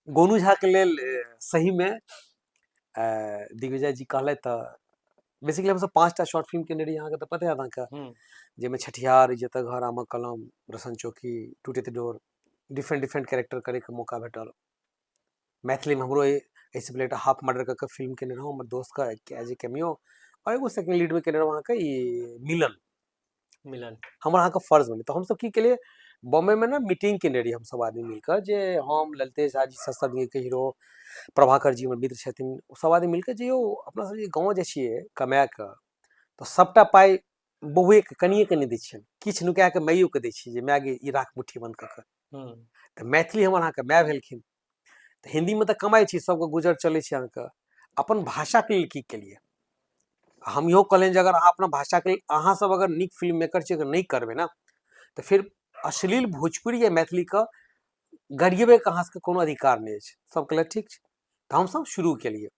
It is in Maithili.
गोनू झाके लेल सहीमे दिग्विजय जी कहलथि तऽ बेसिकली हमसब 5टा शॉर्ट फिल्म केने रही, अहाँके तऽ पते हैत अहाँके, जाहिमे छठिहार, इज्जतक घर, आमक कलम, रसन चौकी, टूटैत डोर, डिफरेंट डिफरेंट कैरेक्टर करैके मौका भेटल। मैथिलीमे हमरो एहिसँ पहिले एकटा हाफ मर्डर कऽ के फिल्म केने रहौं हमर दोस्तके एज ए कैमियो, आओर एगो सेकेंड लीडमे केने रहौं अहाँके ई मिलन। मिलन हमर अहाँके फर्ज बने। तऽ हमसब की केलियै, बॉम्बेमे ने मीटिंग केने रहियै हमसब आदमी मिलकऽ, जे हम ललितेश झा जी सत्संग के हीरो, प्रभाकर जी हमर मित्र छथिन, सब आदमी मिलकऽ जे यौ अपना सब जे गाँव जाइ छियै कमाए कऽ तऽ सबटा पाइ बौएके कनिए कनि दै छियनि, किछु नुका कऽ माइयोके दै छियै जे माय गे ई राख मुट्ठी बन्द कऽ कऽ। तऽ मैथिली हमर अहाँके माय भेलखिन। तऽ हिन्दीमे तऽ कमाइ छी, सबके गुजर चलै छै अहाँके, अपन भाषाके लेल की केलियै? हम इहो कहलियनि जे अगर अहाँ अपना भाषाके लेल अहाँ सब अगर नीक फिल्म मेकर छी, अगर नहि करबै ने तऽ फिर अश्लील भोजपुरी या मैथिलीके गरियेबैके अहाँ सबके कोनो अधिकार नहि अछि। सब कहलक ठीक छै, तऽ हमसब शुरू केलियै।